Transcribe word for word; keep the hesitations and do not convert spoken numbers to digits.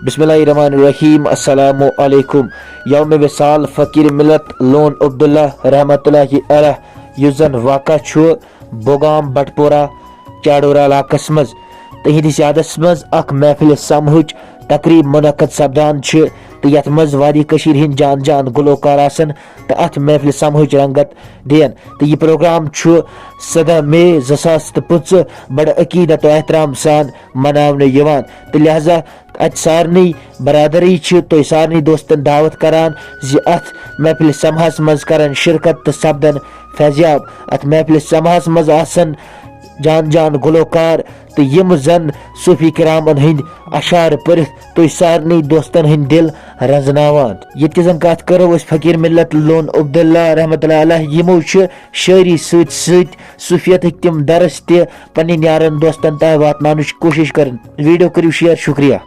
بسم اللہ الرحمن الرحیم، السلام علیکم۔ یوم وصال فقیر ملت لون عبداللہ رحمۃ اللہ علیہ، یُس زن واقع چھُ بُگام بٹپورہ چاڈورہ علاقس منٛز، تہنٛدِس یادس منٛز اکھ محفل سماہٕچ تقریب منعقد سپدان چھِ، تہٕ یتھ منٛز وادی کٔشیٖرِ ہٕنٛدۍ جان جان گلوکار آسن تہٕ اتھ محفل سماہٕچ رنگت دِین۔ تہٕ یہِ پروگرام چھُ سدہ مئی زٕ ساس تہٕ پٕنٛژٕہ بڑٕ عقیدت و احترام سان مناونہٕ یِوان، تہٕ لہذا اتہِ سارنٕے برادری چھِ تُہۍ سارنٕے دوستن دعوت کران زِ اتھ محفل سماہس منٛز کرن شرکت تہٕ سپدن فیضیاب۔ اتھ محفل سماہس منٛز آسن جان جان گلوکار تہٕ یِم زن صوفی کرامن ہٕنٛدۍ اشعار پٔرِتھ تُہۍ سارنٕے دوستن ہٕنٛدۍ دِل رنزناوان۔ ییٚتہِ زن کتھ کرو أسۍ فقیر ملت لون عبداللہ رحمۃ اللہ علیہ، یِمو چھِ شٲعری سۭتۍ سۭتۍ صوفیتٕکۍ تِم درس تہِ پننٮ۪ن یارن دوستن تام واتناونٕچ کوٗشش کران۔ ویڈیو کٔرِو شیئر، شکریہ۔